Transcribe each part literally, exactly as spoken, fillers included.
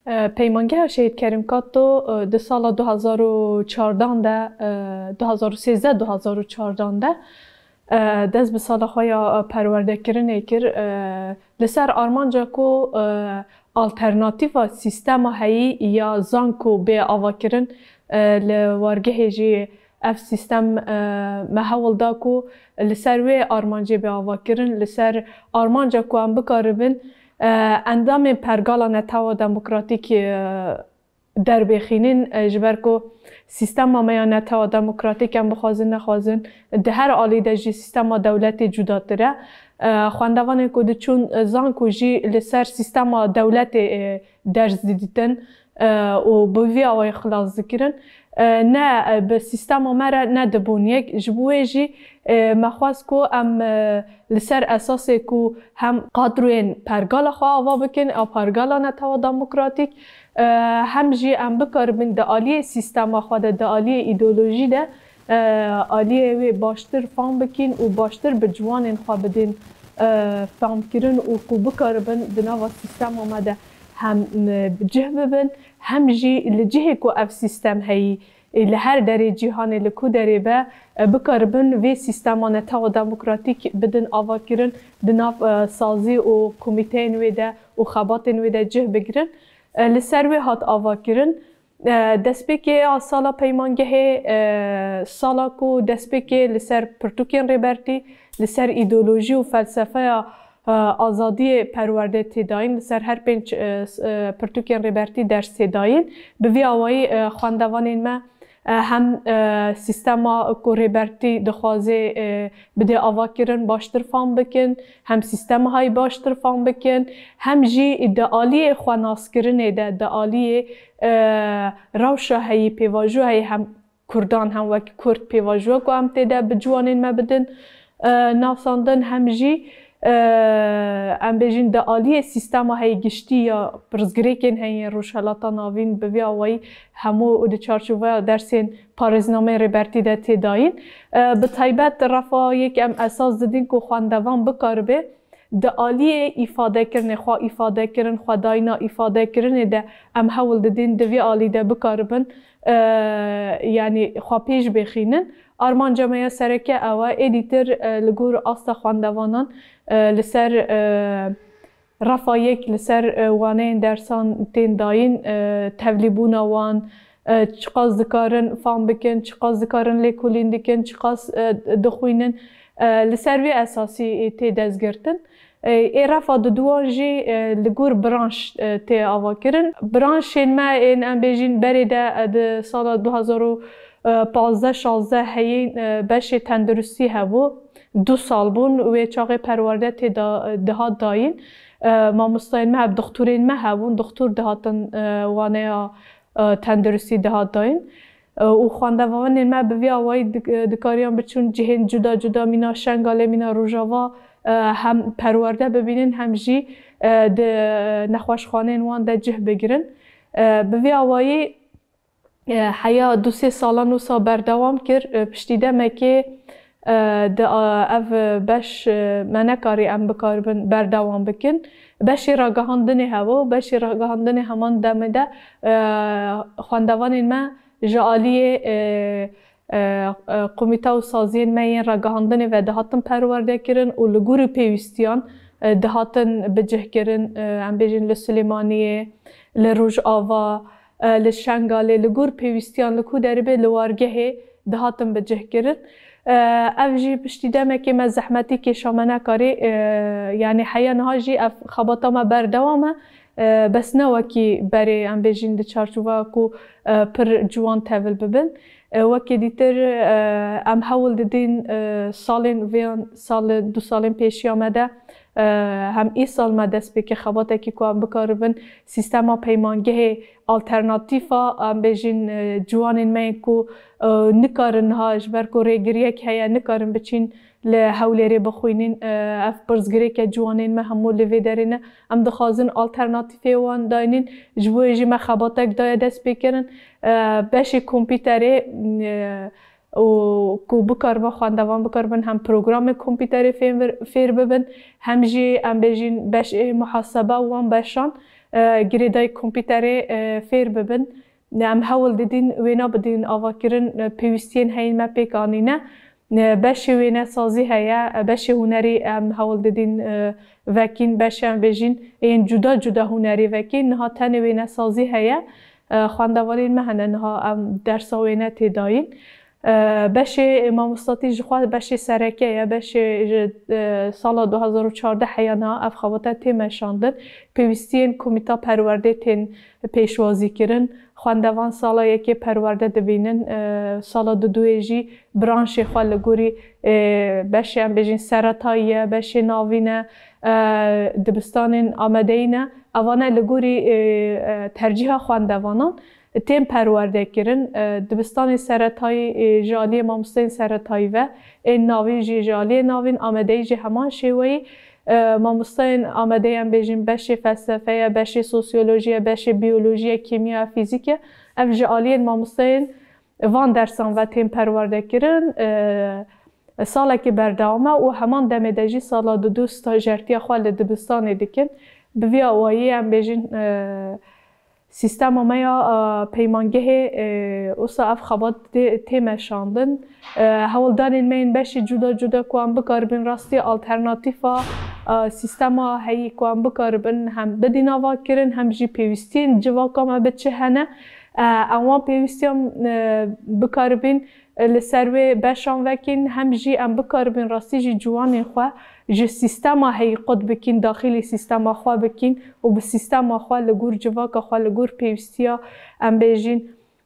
Peymangeha Şehîd Kerîm Kato, e, di sala du hazar û çardan de, e, du hazar û sêzdeh du hazar û çardan de, e, dest bi sala xwe ya, e, perwerdekirinê kir. E, li ser armanca ku, e, alternatîfa sîstema heyî ya zanko bê avakirin, e, li wargehê jî ev sîstem, e, me hewl da ku li ser wê armancê bê avakirin, li ser armanca ku em bikaribin, e, endamên pergala netewa demokratîk, e, derbêxînin, e, ji ber ku sîstema me ya netewa demokratîk em bixwazin nexwazin, di her alî de ji sîstema dewletê cudatir e. E, xwendevanên ku diçûn, e, zanko jî li ser sîstema dewletê, e, ders didîtin, e, û bi vî awayî xilas dikirin. E, ne, e, bi sîstema me re nedibûn yek. Ji bo wê jî, e, me xwest ku em, e, li ser esasê ku hem kadroyên pergala xwe ava bikin, a pergala netewa demokratîk, e, hem jî em bikaribin di aliyê sîstema xwe de, di aliyê îdeolojî de, e, aliyê wê baştir fam bikin û baştir bi ciwanên xwe bidin, e, famkirin û ku bikaribin di nava sîstema me de hem, e, bi cih bibin, hem jî li cihê ku ev sîstem heyî, e, li her derê cîhanê li ku derê be, e, bikaribin vê sîstema netewa demokratîk bidin avakirin, di nav, e, sazî û komîteyên wê de û xebatên wê de cih bigirin. E, li ser wê hat avakirin. E, destpêkê a sala peymangehê, e, sala ku destpêkê li ser pirtûkên Rêbertî, li ser îdeolojî û felsefeya, e, azadiyê perwerde tê dayîn, li ser her pênc, e, s-, e, pirtûkên Rêbertî ders tê dayîn. Bi vî awayî, e, xwendevanên me, e, hem, e, sîstema ku Rêbertî dixwaze, e, bidê avakirin baştir fam bikin, hem sîstema hay baştir fam bikin, hem jî di aliyê xwenaskirinê de, di aliyê, e, rewşa heyî, pêvajoya heyî hem Kurdan, hem wek Kurd pêvajoya ku em tê de bi ciwanên me bidin, e, nasandin, hem jî, e, em bêjin di aliyê sîstema heyî giştî ya pirsgirêkên heyî Rojhelata Navîn bi vî awayî hemû û di çarçoveya dersên parêznameyê Rêbertî de tê dayîn. E, bi taybet refa yek em esas didin ku xwendevan bikaribe di aliyê îfadekirinê, xwe îfadekirin, xwedayîna îfadekirinê de em hewl didin di vî alî de bikaribin, e, yanî xwe pêş bêxînin. Armanca me ya sereke ew e, êdîtir, e, li gor asta xwendevanan, e, li ser, e, refa yek li ser, e, waneyên dersan tên dayîn, e, tevlîbûna wan, e, çiqas dikarin fam bikin, çiqas dikarin lêkolîn dikin, çiqas, e, dixwînin, e, li ser vê esasî, e, tê destgirtin. E, ê refa diduwan jî, e, li gor branş, e, tê avakirin. Branşên me ên em bêjin berê de, e, di sala du hazar û pazdeh şazdeh heyî, e, beşê tenduristî hebû. Du sal bûn wê çaxê perwerde tê da, dihat dayîn. E, mamostayên me heb, doxtorên me hebûn, doxtor dihatin, e, waneya, e, tenduristî dihat dayîn. E, û xwendevanên me bi vî awayî dik-, e, dikariyan biçûn cihên cuda cuda, mîna Şengalê, mîna Rojava, e, hem perwerde bibînin, hem jî, e, di nexweşxaneyên wan de cih bigirin. E, bi vî awayî, e, heya du sê salan wisa berdewam kir. E, piştî demekê, e, di, a, ev beş, e, me nekarî em bikaribin berdewam bikin. Beşê ragihandinê hebû, beşê ragihandinê heman demê de, e, xwendevanên me ji aliyê, e, e, e, komîte û saziyên me yên ragihandinê ve dihatin perwerdekirin û li gorî pêwîstiyan, e, dihatin bicihkirin, e, em bêjin li Silêmaniyê, li Rojava, e, li Şengalê, li gor pêwîstiyan li ku derê bê li wargehê dihatin bicihkirin. E, ev jî piştî demekê me zehmetî kêşa me nekarî, e, yanî heya niha jî ev xebata me berdewam e. E, bes ne wekî berê em bêjin di çarçoveya ku, e, pir ciwan tevil bibin. E, wekî dîtir, e, em hewl didin, e, salên vêyan sal, du salên pêşiya me de, e, hem îsal me dest pê kir xebatekî ku em bikaribin sîstema peymangehê alternatîfa, em bêjin, e, ciwanên me yên ku, e, nikarin niha ji ber ku rêgiriyek heye, nikarin biçîn li Hewlêrê bixwînin, e, ev pirsgirêke ciwanên me hemû li vê derê ne. Em dixwazin alternatîfê wan daynin, ji bo yê jî me xebatek daye destpêkirin. E, beşê kompîterê, e, û ku bikaribin xwendevan bikaribin hem programê kompîterê fêr, fêr bibin, hem jî em bêjin beşê muhasebe û wan beşan, e, girêdayî kompîterê, e, fêr bibin. Em hewl didin wêne bidin avakirin, e, pêwîstiyên heyîn me pêk anîne. E, beşê wênesazî heye, e, beşê hunerî em hewl didin, e, vekîn, beşê em bêjin ên cuda cuda hunerî vekîn. Niha tenê wênesazî heye. E, xwendevanên me hene niha em dersa wêne têdayîn. E, beşê mamostatî ji xwe beşê sereke ye, beşê ji, e, sala du hezar û çardeh heya niha ev xebata tê meşandin. Pêwîstiyên komîta perwerdê tên pêşwazî kirin. Xwendevan sala yekê perwerde dibînin, e, sala duduyê jî branşê xwe li gorî, e, beşê em bêjin seretayî ye, beşê navîn e, e, dibistanên amadeyî ne. Evane li gorî, e, e, tercîha xwendevanan tên perwerde kirin. E, dibistanê seretayî, e, ji aliyê mamosteyên seretayî ve, ên navîn jî ji aliyê navîn, amadeyî jî heman şêweyî. E, mamosteyên amadeyî em bêjin beşê felsefe ye, beşê sosyolojî ye, beşê biyolojî ye, kîmya ye, fîzîk e. Ev ji aliyên mamosteyên van dersan ve tên perwerde kirin. E, salekî berdewam e û heman demê de jî sala didu stajertiya xwe li dibistanê dikin. Bi vî awayî em bêjin, e, sîstema me ya, e, peymangehê, e, wisa ev xebat tê, tê meşandin. E, hewldanên me yên beşî cuda cuda ku em bikaribin rastî alternatîfa, e, sîstema heyî ku em bikaribin hem bidîn avakirin hem jî pêwîstiyên civaka me bi çi hene, e, em wan pêwîstiyan, e, bikaribin, e, li ser wê beşan vekîn, hem jî em bikaribin rastî jî ciwanên xwe ji sîstema heyî qut bikîn, daxilî sîstema xwe bikîn û bi sîstema xwe li gor civaka xwe, li gor pêwîstiya, em bêjin,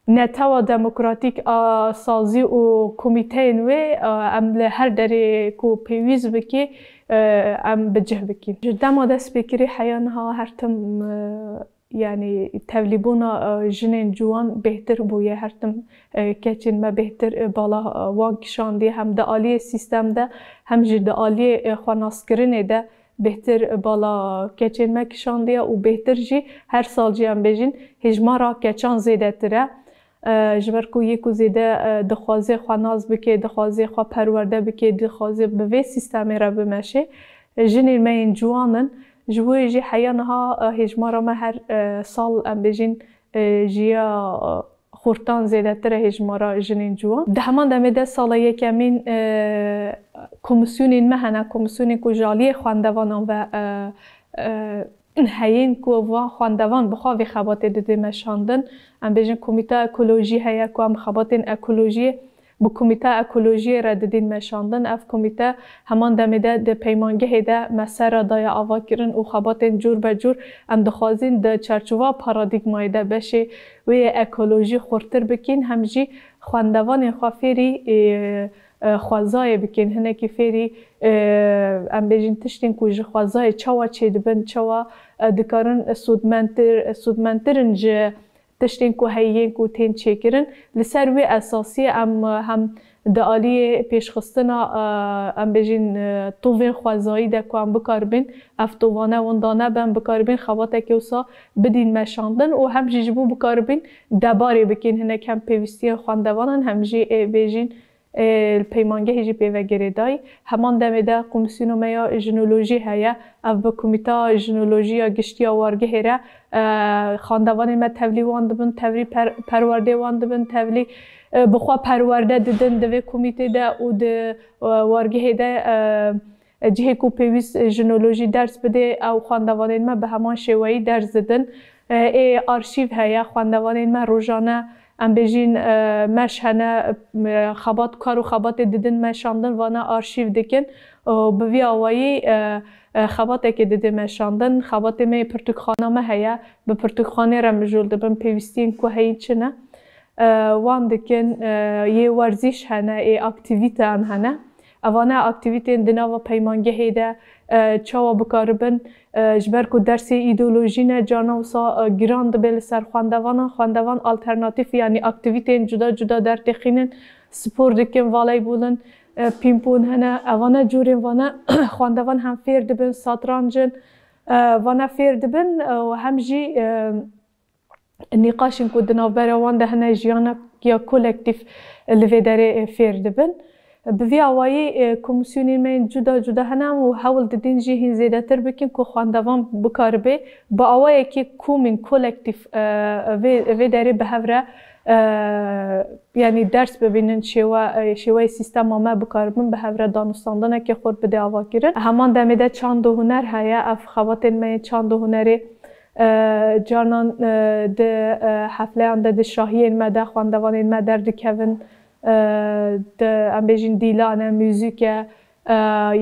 netewa demokratîk a sazî û komîteyên wê, e, em li her derê ku pêwîst bikî, e, em bi cih bikîn. Ji dema destpêkirî heya niha her tim, e, yanî tevlîbûna, e, jinên ciwan bêhtir bûye, her tim, e, keçên me bêhtir, e, bala, e, wan kişandiye, hem di aliyê sîstem de, hem jî di aliyê, e, xwenaskirinê de bêhtir, e, bala keçên me kişandiye û bêhtir jî her sal jî em bêjin hêjmara keçan zêdetir e. E, ji ber ku yê ku zêde, e, dixwaze xwe nas bike, dixwaze xwe perwerde bike, dixwaze bi vê sîstemê re bimeşe, e, jinên me yên ciwan in. Ji bo yê jî heya niha, e, hêjmara me her, e, sal, em bêjin, e, ji ya, e, xortan zêdetir e hêjmara jinên ciwan. Di heman demê de sala yekemîn, e, komîsyonên me hene, komîsyonên ku ji aliyê xwendevanan ve, e, e, heyên ku van xwendevan bi xwe vê xebatê didê meşandin. Em bêjin komîta ekolojî heye ku em xebatên ekolojiyê bi Komîta Ekolojiyê re didîn meşandin. Ev komîte heman demê de di peymangehê de me ser re daye avakirin û xebatên cûr be cûr em dixwazîn di çarçova paradîgmayê de beşê wê yê ekolojî xurtir bikîn, hem jî xwendevanên xwe fêrî, e, e, xwezayê bikin, hinekî fêrî, e, em bêjin tiştên ku ji xwezayê çawa çêdibin, çawa, e, dikarin sûdmentir, sûdmentir in ji tiştên ku heyî yên ku tên çêkirin. Li ser wê esasî em, e, hem di aliyê pêşxistina, e, em bêjin, e, tovên xwezayî de ku em bikaribin ev tovane winda nebe, em bikaribin xebatekê wisa bidîn meşandin û hem jî ji bo bikaribin debarê bikin hinek hem pêwîstiyên xwendevanan hem jî ê bêjin, e, li peymangehê jî pê ve girêdayî. Heman demê de komîsyona me ya jinolojî heye. Ev bi Komîta Jinolojî ya Giştî ya Wargehê re, e, xwendevanên me tevlî wan dibin, tevlî per-, perwerdê wan dibin, tevlî, e, bi xwe perwerde didin di vê komîtê de û di, e, wargehê de, e, cihê ku pêwîst jinolojî ders bidê, ew xwendevanên me bi heman şêweyî ders didin. E, ê arşîv heye, xwendevanên me rojane, em bêjin, e, meş hene, e, xebat, kar û xebatê didin meşandin, vana arşîv dikin. Û bi vî awayî, e, e, xebatekê didê meşandin. Xebatê me yê pirtûkxana me heye, bi pirtûkxanê re mijûl dibin, pêwîstiyên ku heyî çi ne. E, wan dikin, e, yê werzîş hene, ê aktîvîteyan hene. Evane aktîvîtên di nava peymangehê de, e, çawa bikaribin, e, ji ber ku dersê îdeolojî ne, carna wisa, e, giran dibe li ser xwendevanan. Xwendevan alternatîf, yanî aktîvîteyên cuda cuda dertêxînin, spor dikin, voleybolin, e, pîngpong hene, evane cûrên vane xwendevan hem fêr dibin, satrancin, e, vane fêr dibin, e, û hem jî, e, nîqaşên ku di navbera wan de hene jiyanekiya kolektîf li vê derê, e, fêr dibin. Bi vî awayî, e, komîsyonên me yên cuda cuda hene û hewl didin jî hîn zêdetir bikin ku xwendevan bikaribe bi awayekî komîn, kolektîf, e, vê, vê derê bi hev re, e, yanî ders bibînin, şêwe, e, şêweyê sîstema me bikaribin bi hev re danûstandinekê xurt bide avakirin. Heman demê de çand û huner heye, ev xebatên me yên çand û hunerê, e, carnan, e, di, e, hefleyan de, di şahiyên me de xwendevanên me derdikevin, e, di, em bêjin dîlan e, muzîk e, e,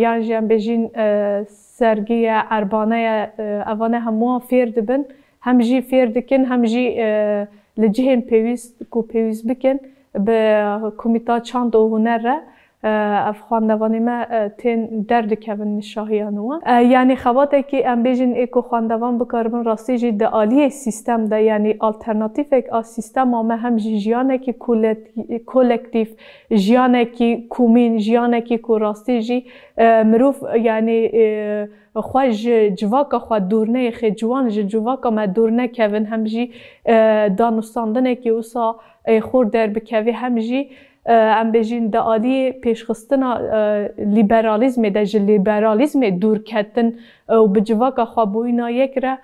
yan jî em bêjin, e, sergî ye, erbane ye, e, evane hemûyan fêr dibin. Hem jî fêr dikin, hem jî, e, li cihên pêwîst ku pêwîst bikin, bi Komîta Çand û Huner re, e, ev xwendevanê me, e, tên derdikevin şahiyan wan. E, yanî xebatekî em bêjin ê ku xwendevan bikaribin rastî jî di aliyê sîstem de, yanî alternatîfek a sîstema me hem jî jiyanekî kolet-, kolektîf, jiyanekî komîn, jiyanekî ku rastî jî, e, mirov, yanî, e, xwe ji civaka xwe dûr neyêxê, ciwan ji civaka me dûr nekevin, hem jî, e, danûstandinekî wisa, e, xurt derbikevê, hem jî, e, em bêjin di aliyê pêşxistina, e, lîberalîzmê de ji lîberalîzmê dûr ketin, e, û bi civaka xwe bûyîna yek re,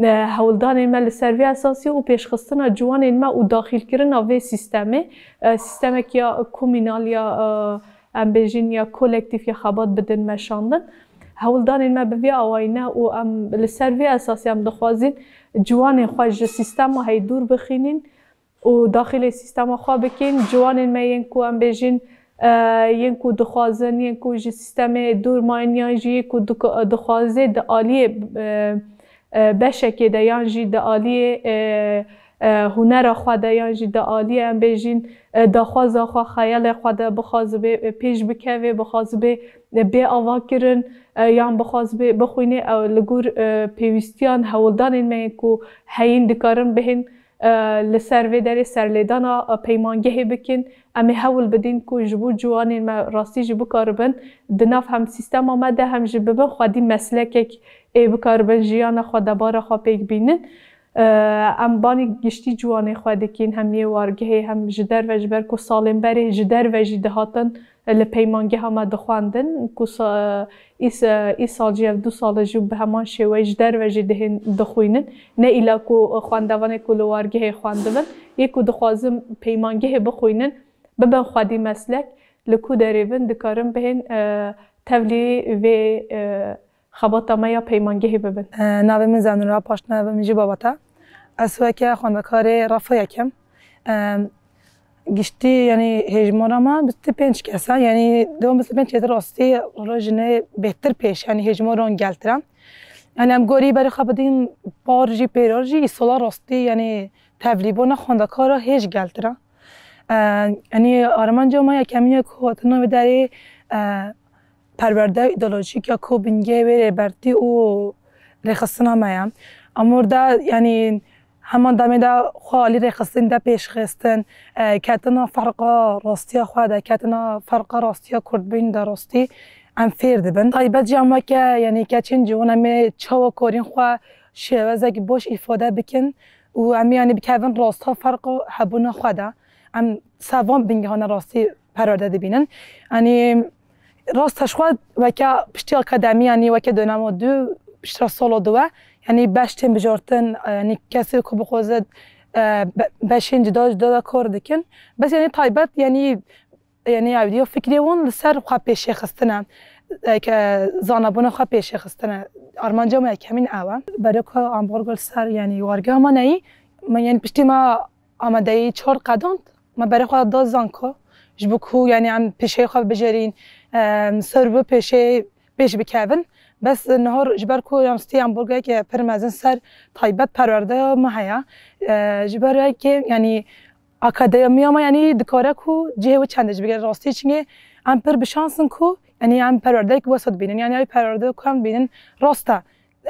e, hewldanên me li ser vê esasî û pêşxistina ciwanên me û daxîlkirina vê sîstemê, e, sîstemek ya komînal ya, e, em bêjin ya kolektîf ya xebat bidin meşandin. Hewldanên me bi vê awayî ne û em li ser vê esasî em dixwazin ciwanên xwe ji sîstema heyî dûr bixînin û daxilê sîstema xwe bikin. Ciwanên me yên ku em bêjin, e, yên ku dixwazin, yên ku ji sîstemê dûr mayîn yan jî yê ku diko-, dixwaze di aliyê, e, e, beşekê de yan jî di aliyê, e, e, hunera xwe de yan jî di aliyê em bêjin, e, daxwaza xwe, xeyalê xwe de bixwazibe, e, pêş bikeve, bixwazibe, e, bê avakirin, e, yan bixwazibe bixwîne, ew li gor, e, pêwîstiyan hewldanên me yên ku heyîn dikarin bihên, e, li ser vê derê serlêdana, e, peymangehê bikin. Em ê hewl bidin ku ji bo ciwanên me rastî jî bikaribin di nav hem sîstema me de hem jî bibin xwedî meslekek ê bikaribin jiyana xwe, debara xwe pêk bînin. E, em banî giştî ciwanê xwe dikin, hem yê wargehê hem ji derve, ji ber ku salên berê ji derve jî dihatin li peymangeha me dixwendin, ku sa-, îs-, îsal jî ev du sal e jî bi heman şêweyê ji derve jî dihên dixwînin. Ne îla ku xwendevanê ku li wargehê xwendibin, yê ku dixwazin peymangehê bixwînin, bibin xwedî meslek, li ku derê bin dikarin bihên, e, tevlî vê, e, xebata me ya peymangehê bibin. E, navê min Zenûra Paşna, min jî Babat e. Ez weke xwendekarê refa yekem. E, giştî, yanî hêjmara me bîst û pênc kes e. Yanî dewan bîst û pênc kes rastî rola jinê bêhtir pêş, yanî hêjmaran geltir e. Yanî em gorî berê xwe bidin par jî pêrar jî îsala rastî, yanî tevlîbûna xwendekara hêj geltir e. E, yanî armanca me yekemîn ya ku hatina vê derê, e, perwerde îdeolojîk ya ku bingehê wê rêbertî û rêxistina me ye. Em orada, yanî heman demê de xwe alî rêxistin de pêş xistin, e, ketina ferqa rastiya xwe de, ketina ferqa rastiya kurdbûn de rastî em fêr dibin. Taybet jî em weke, yanî keçên ciwan em ê çawa karîn xwe şêwezek baş îfade bikin û em ê, yanî bikevin rasta ferqa hebûna xwe de. Em ser van bingehane rastî perwerde dibînin. Yanî Rast e, ji xwe weke piştî akademî, yanî weke dönema du, piştre sala du e, yanî beş tên bijartin, e, yanî kesê ku bixwaze, e, be-, beşên cuda cuda de kar dikin. Bes yanî taybet, yanî, yanî ew diya fikrê wan li ser xwe pêşê xistine, e, ke zanabûna xwe pêşê xistine. Armanca me yekemîn ew e. Berê ku ambargo li ser, yanî wargeha me neyî, me, yanî piştî me amadeyî çar qedand, me berê xwe da zanko, ji bo ku, yanî, em pêşeyê xwe bibijêrîn, em, ser bi pêşeyê pêş bikevin. Bes niha ji ber ku em stî ambargoyeke pir mezin ser taybet perwerdeya me heye, e, ji ber weke, yanî, akademiya me, yanî, dikare ku cihê wê çendê jî bigire rastî, çimkî em pir bi şans in ku, yanî, em perwerdeyek wesa dibînin. Yanî, ew perwerde ku em dibînin rast e.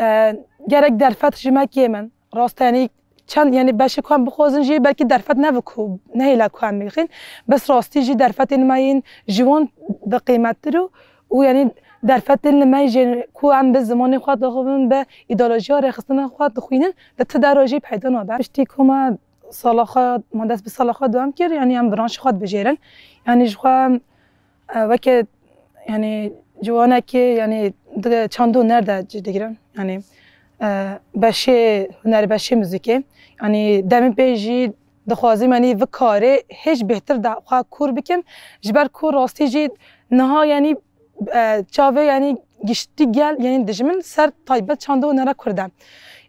E, gerek derfet ji me kêm in. Rast e, yanî, çend, yanî beşê ku em bixwazin jî belkî derfet nebe ku, nehêle ku em bixîn. Bes rastî jî derfetên me yên ji wan bi qîmettir û, û yanî derfetên li me jî ku em bi zimanê xwe dixwin, bi îdeolojiya rêxistina xwe dixwînin, li ti dera jî peyda nabe. Piştî ku me sala xwe, me dest bi sala xwe dewam kir, yanî em branşê xwe dibijêrin. Yanî ji xwe e, weke, yani, ciwanekê, yani, di çand û huner de cî digirin. Yani, e, beşê hunerê, beşê muzîkê. Yani, demê pê jî dixwazim, yani, vê karê hêj bêhtir de xwe kûr bikim. Ji ber ku rastî jî niha, yani, e, çavê, yani, giştî gel, yani, dijmin ser taybet çand û hunera Kurd e.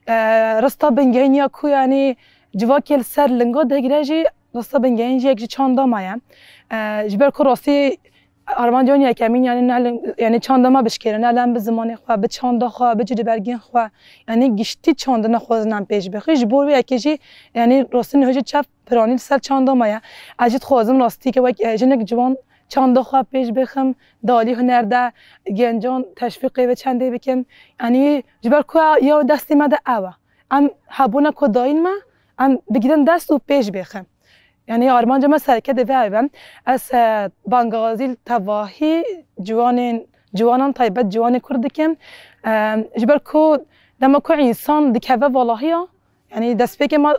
E, rista bingehîn ya ku, yani, civakê li ser linga digire jî, rista bingehîn jî yek ji çanda me ye. E, ji ber ku rastî armanca wan yekemîn, yani, ne li, yani, çanda me bişkêre, ne li em bi zimanê xwe, bi çanda xwe, bi cilîbergên xwe, yani, giştî çandina xwe zinan pêş bixin. Ji bo wê yekê jî, yani, rastî niha jî çev piranî li ser çanda me ye. Ez jî dixwazim rastî ke wek, e, jinek ciwan çanda xwe pêş bixim, di alî huner de gencan teşvîqê vê çendê bikim. Yani, ji ber ku ya destê me de ew e. Em hebûna ku dayîn me, em bigirin dest û pêş bêxin. Yani, armanca me sereke divê ev e. Ez, e, bangazî tevahî ciwanên, ciwanan taybet ciwanê Kurd dikim. E, ji ber ku dema ku însan dikeve valahiya, yani, destpêkê me,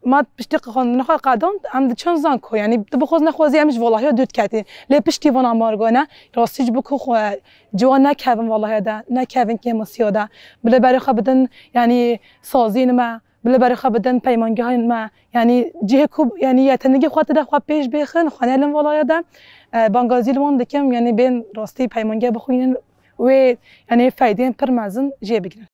me piştî xwendina xwe qedand, em diçin zanko. Yani, tu bixwaz nexwazî em ji valahiya dûr diketin. Lê piştî van amargane, rastî ji bo ku xwe ciwan nekevin valahiya de, nekevin kêmasiya de. Bi li berê xwe bidin, yani, sazîn me, bi li berê xwe bidin peymangehên me. Yani, cihê ku, yani, yetenegê xwe tide xwe pêş bêxin, xwe nelin valahiya de. E, bangazî li wan dikim, yani, bên rastî peymangeh bixwînin, wê, yani, feydên pir mezin jê bigirin.